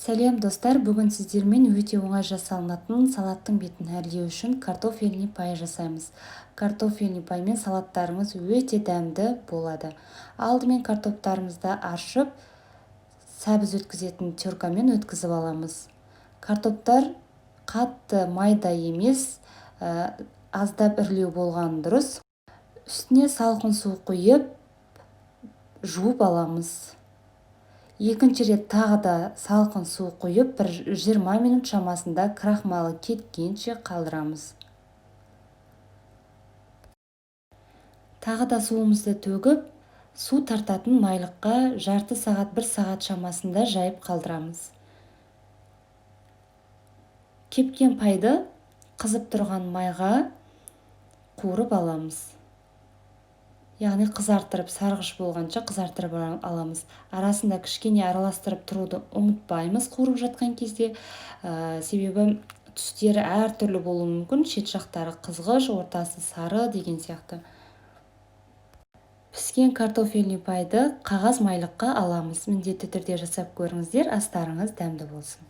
Сәлем, достар! Бүгін сіздермен өте оңай жасалынатын салаттың бетін әрлеу үшін картофельный пай жасаймыз. Картофельный паймен салаттарымыз өте дәмді болады. Алдымен картоптарымызды аршып, сәбіз өткізетін теркамен өткізіп аламыз. Картоптар қатты майда емес, аздап ірілеу болған дұрыс. Үстіне салқын су құйып, жуып аламыз. Екінші рет тағы да салқын су құйып, бір 20 минут шамасында крахмалы кеткенше қалдырамыз. Тағы да суымызды төгіп, су тартатын майлыққа жарты сағат, бір сағат шамасында жайып қалдырамыз. Кепкен пайды қызып тұрған майға қуырып аламыз, яғни қызарттырып, сарғыш болғанша қызарттырып аламыз. Арасында кішкене араластырып тұруды ұмытпаймыз қуырып жатқан кезде, себебі түстері әртүрлі болуы мүмкін: шет жақтары қызғыш, ортасы сары деген сияқты. Піскен картофельный пайды қағаз майлыққа аламыз. Міндетті түрде жасап көріңіздер, астарыңыз дәмді болсын!